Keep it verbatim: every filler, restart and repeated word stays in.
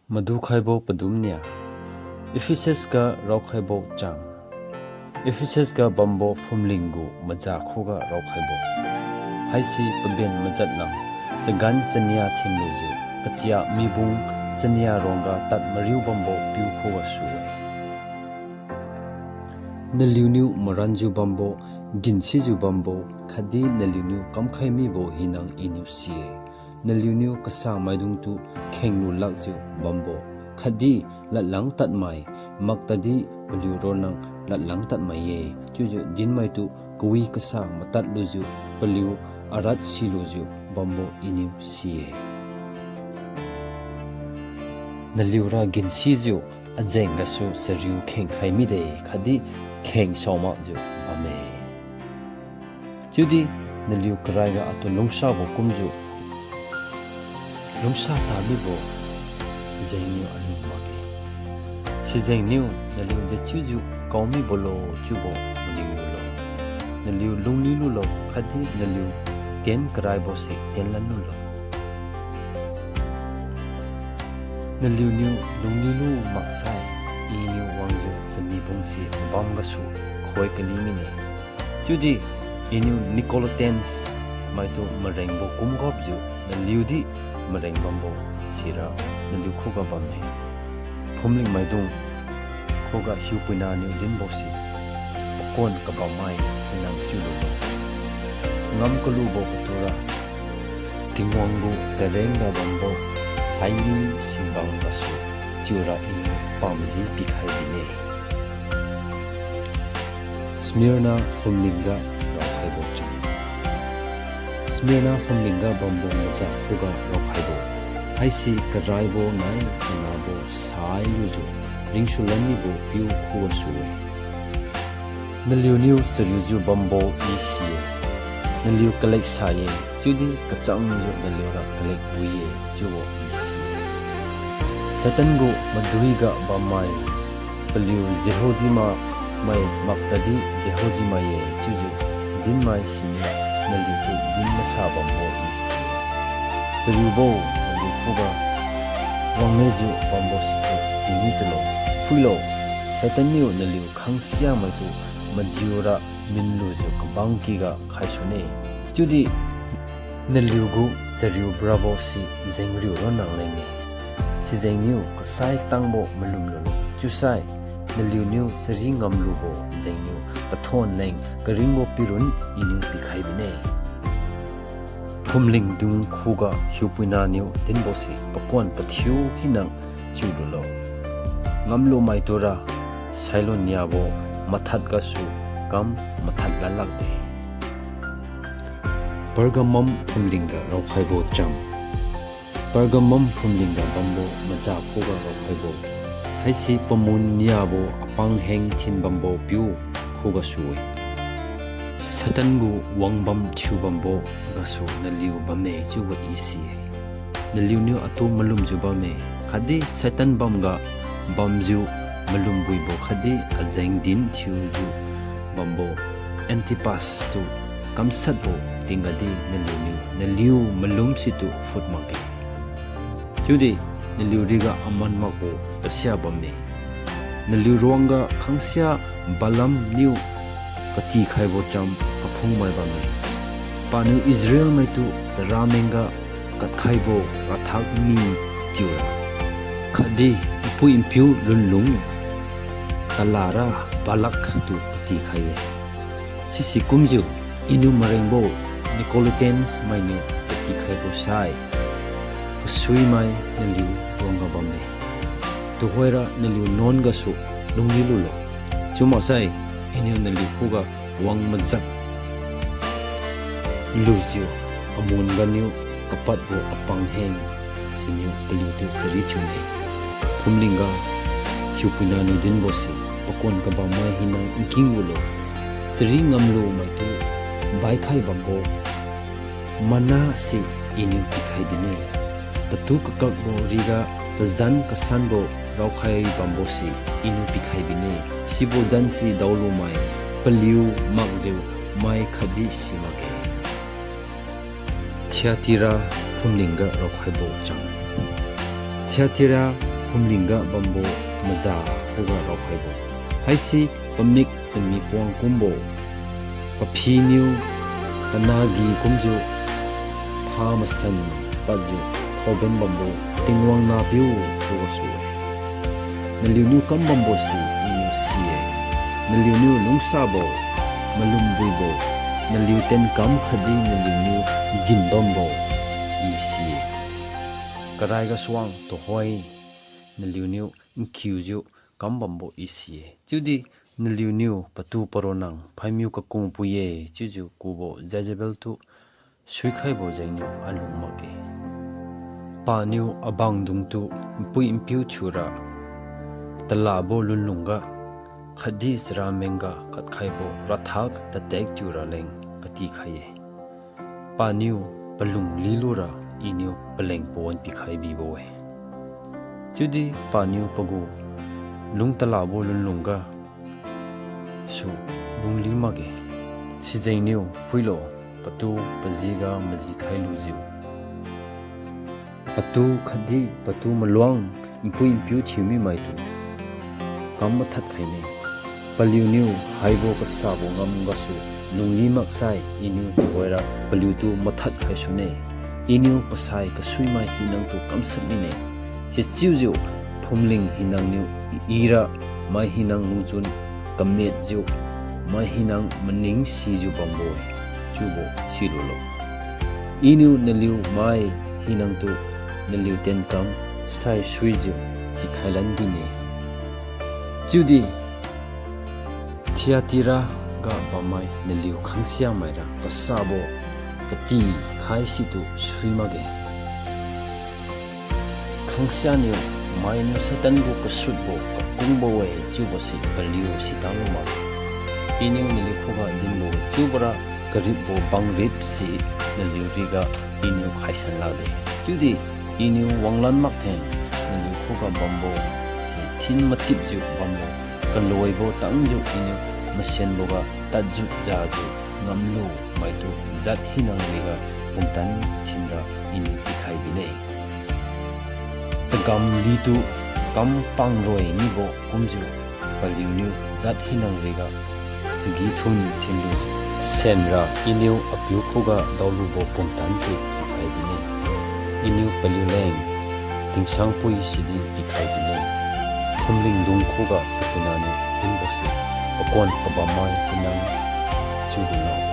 Madukhaibo padum nia. Ephesus ga raokhaibo cham. Ephesus ga bambo phumling gu maza khuga raokhaibo. Haise paben majat lam, chagan chania thinlujiu, kachia mibung chania ruangga tad mariu bambo piu khugasu-e. Naliuniu maranjiu bambo, ginsijiu bambo, khatdi naliuniu kamkhai mibo hinang Iniu si-e. Naliuniu kasamaidungtu khenglu lakjiu bambo, khatdi ladlang tadmai, maktadi paliu ronna ladlang tadmai-e, chiujiu dinmaitu kawi kasa matadlujiu paliu arat silujiu bambo Iniu si-e. Naliura ginsijiu ajeng gasu chariu khengkhai mide khatdi kheng saomakjiu bamme. Chiudi naliu karaiga atu lungsabo kumjiu lungsa talibo jengniu alung makge. Sijengniu naliu dechiujiu kaomibolo chiubo maninglulo. Naliu lungli lulo khatdi naliu tien karaibose tienlan lulo. Naliuniu lungli lu maksai, Iniu wangjiu chamibungse bam gasu khoi kali mine. Chiudi Iniu Nicolaitans maitu marengbo kumgapjiu naliudi mareng bambo sira naliu khuga bamme. Phumling maidung khuga hiupuina niu dinbose pakuan kabammai hinang chiululo. Ngam kalubo katura Tingwang gu karengga bambo saini singbang gasu chiura Iniu pamaji pikhai bine. Smyrna phumlingga raokhaibo cham. Smyrna phumlingga bambo maza khuga raokhaibo, haise karaibo nai kanabo sailujiu ringsulan mibo piu khugasu-e. Naliuniu chariujiu bambo I si-e. Naliu kaleksa-e, chiudi kachangjiu naliura kalek wi-e chiubo I si-e. Satan gu maduiga bammai, paliu Jehudi ma-, mai maktadi Jehudi mai-e chiujiu dinmai siniu naliutu din masa bambo I si-e. Chariubo, naliu khuga wangnejiu bambo situ tingmi tulo. Phuilo, Satan niu naliu khangsia maitu madiura minlujiu kabang kyga khaisune. Chiudi naliugu chariu brabo si jengriu ronna leng-e. Sijengniu kasai katangbo malum lulo. Chiusai naliuniu chari ngamlubo jengniu pathon leng karingbo pirun Iniu pikhai bine. Phumlingdung khuga hiupuina niu dinbose pakuan pathiu hinang chiululo. Ngamlumai tura sailon niabo mathad gasu kam mathad lalakde. Pergamum phumlingga raokhaibo cham. Pergamum phumlingga bambo maza khuga raokhaibo, haise pamun niabo apang heng thin bambo piu khugasu-e. Satan gu wangbam thiubambo gasu naliu bamme chiubo I si-e. Naliuniu atu malumjiu bamme, khatdi Satan bamga bamjiu malumbuibo khatdi ajeng din thiujiu bambo Antipas tu kamshatbo tinggadi naliuniu naliu malum situ phut makge. Chiudi naliu riga aman makbo kasia bamme. Naliu ruangga khangsia Balaam niu katikhaibo cham kaphungmai bamme. Paniu Israel maitu charamengga katkhaibo rathak mi tiura, khatdi npui npiu lunlung kalara Balak tu katikhai-e. Sisi kumjiu, Iniu marengbo Nicolaitans mainiu katikhaibo sai, kasuimai naliu ruangga bamme. Tuhoira naliu nuan gasu lungli lulo. Chiumaksai, Iniu naliu khuga wang majat lujiu, amun ganiu kapadbo apang heng siniu paliutu chari thiune. Phumlingga hiupuina niu dinbose pakuan kabammai hinang nking lulo. Chari ngamlu maitu baikhai bambo manna se Iniu pikhai bine. Patu kakakbo riga tazan kasanbo raokhai bambose Iniu pikhai bine. Sibo zanse daolumai paliu makjiu mai khatdi simakge. Thyatira phumlingga raokhaibo cham. Thyatira Phumlingga bambo maza khuga raokhaibo haise pamik chami puang kumbo, paphiniu panahgi kumjiu tha masan padjiu thaoben bambo Tingwang nahpiu khugasu-e. Naliuniu kam bambose Iniu si-e. Naliuniu lungsabo, malumbuibo, naliu tienkam khatdi naliuniu ginbambo I si-e. Karai gasuang tuhoi naliuniu nkiujiu kam bambo I si-e, chiudi naliuniu patu paronna phaimiu kakungpui-e chiujiu kubo Jezebel tu suikhaibo jengniu alung makge. Paniu abangdungtu npui npiu thiura talabo lunlungga khatdi charamengga katkhaibo rathak tatek thiuraleng katikhai-e. Paniu palung lilura Iniu paleng pawan pikhai bibo-e. Chiudi paniu pagu lungtalabo lunlungga su lungli makge. Sijengniu phuilo, patu pajiga majikhai lujiu patu khatdi patu maluang npui npiu thiumimaitu kam mathad khaine. Paliuniu haibo kasabo ngam gasu lungli maksai Iniu tuhoira paliutu mathad khaisune. Iniu pasai kasuimai hinatu kamshat mine. Sichiujiu phumling hinaniu ira mai hina lungchun kametjiu, mai hina maning sijiu bambo-e chiubo silulo. Iniu naliu mai hinatu naliu tienkam saisuijiu pikhailan bine. Chiudi Thyatira ga bammai naliu khangsia maira kasabo katikhai situ sui makge. Khangsianiu mainiu Satan gu kasutbo kakungbo-e chiubose paliu sitalo makge. Iniu naliu khuga dinbo chiubora karipbo bangripse naliu riga Iniu khaisan lakde. Chiudi Iniu wanglan makthen naliu khuga bambose thin matipjiu bamlo, kaloibo tangjiu Iniu masenboga tadjiu jajiu ngamlu maitu jat hinang riga pumtan thinra Iniu pikhai bine. Chagam litu kam pangroi mibo kumjiu paliuniu jat hinang riga chagi thun thinlu senra Iniu Apiu khuga daolubo pumtanse pikhai bine. Iniu paliuleng tingsangpui sidi pikhai bine. Phumlingdung khuga pakinaniu dinbose pakuan kabammai hinang chiu dinlo.